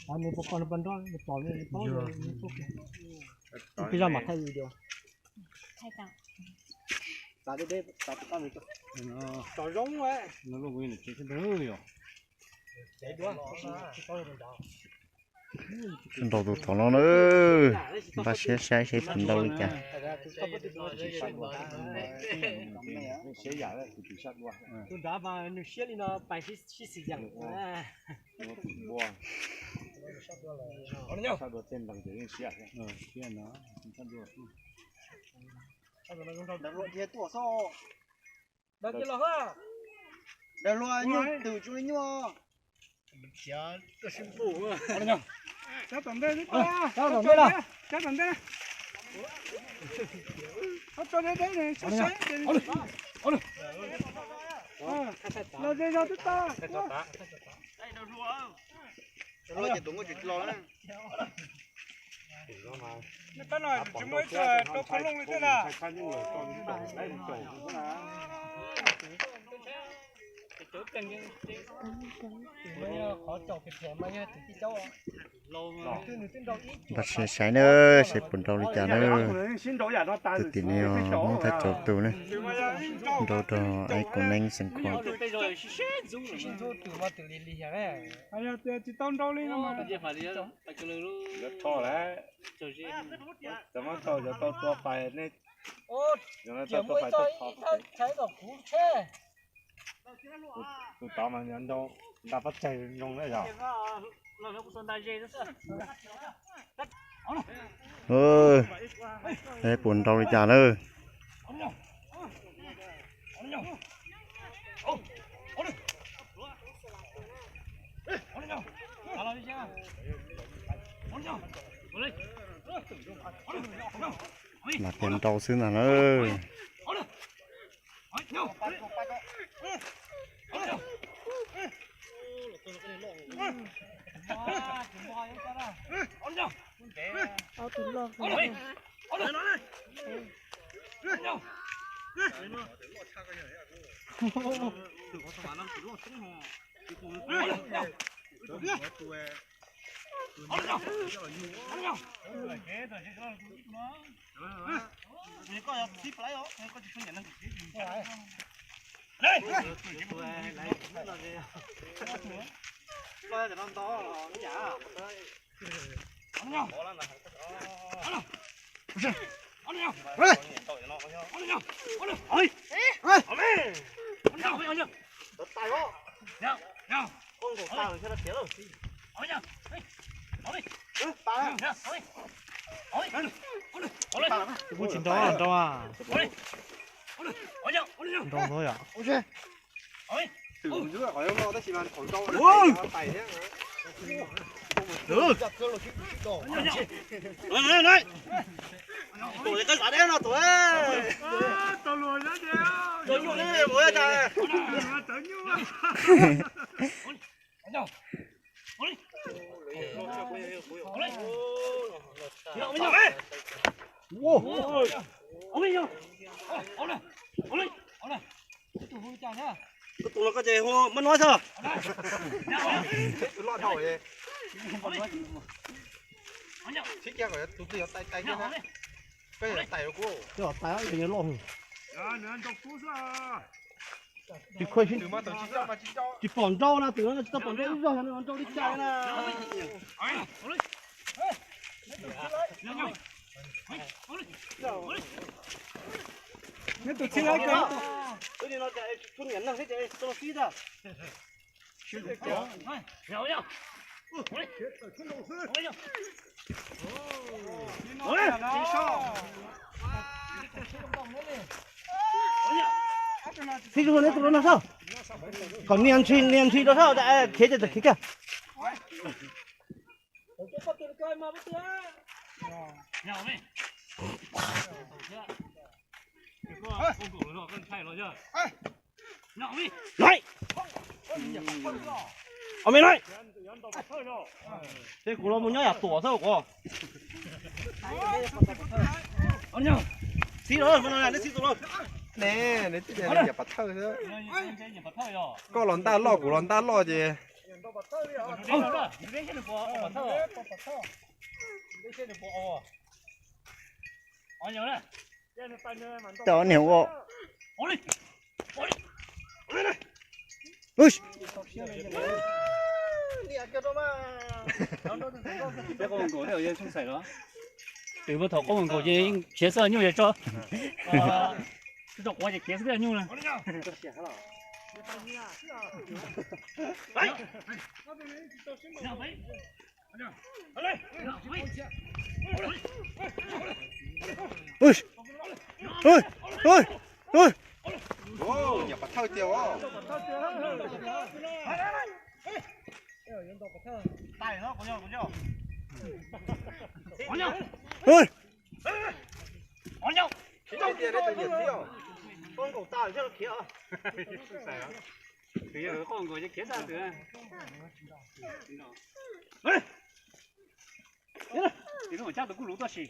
Nws pos nws pos nroj nws pom nws paub nws poj kiag. Peb zaj mam thaij video. Thaij tau. Txav deb deb txav tau nws tso zoo no lub kuv yeej tsis sib nrau yom. Nrau tus tod no na. Npaj siab saib seb puas nrau li cas. Tus nrad mas nws siab li no pais sib xis yeem. Sab dua tej nplees ces yeej siab thiab. Siab no. Daws los ha. Daws luag nyuj twm tsis li nyuj. Sab tom ntej, sab tom ntej los. Los ze zog twb tag. Los ces tus nkauj tsis los na. Pab no tsis muaj ib tug rau qhov looj li thiab na. Qhov caum phem phem mas yog tus tij caub. Npaj siab saib na, saib puas nrau li cas na. Tus tim no yog Hmoob Thaj Tsaus tus na, nrau rau Aib Kaus Neeb xeev Khuam. Tsis tau nrau li no mas. Cov muab tau cov tau tua pais nej. Ces muaj ib txoj ib thawj thaiv kom kuv tsheb. Tus tod mas nrau nta pab tseg zoo na yog. Puas nrau li cas na. Mas tias nrau xwb ntag na. Ob tug loj. Kuv tsis nrau nrau a. Nrau nrau yom. Tus no koj ces hu mab nuab xwb. Sib kiag kom tus twg yuav tais tais kiag na. Koj yuav tais rau kuv. Tais yuav loj. Tsis pom nrau na, twm no tsis tau pom nrau ib zaug, nrau li cas na. Neb tus txhib lawv, tus niam neeg xwb ces tau sib tag. Txhib tus neb tus no sab, kom nias ntshis nias ntshis rau sab, khiav ces khiav kiag. Os me na, ces kuv los mus nyob yam tuam xwb kuv. Txhib los, neb txhib tus los. Neb, neb txhib niam pas thawj xwb. Koj los ntaj loj kuv los ntaj loj ces. Tau niag ua. Peb qoob nkaus tej yeej txhooj xaim los. Twb muab thaum qoob nkaus ces khiav xwb nyuj ces tso. Tso quav ces khiav xwb nyuj na. Nyuam pov thawj tiag os. Qoob nkaus tag, qoob nkaus ces khiav tag. Tus cab tus kuj luv tuaj si.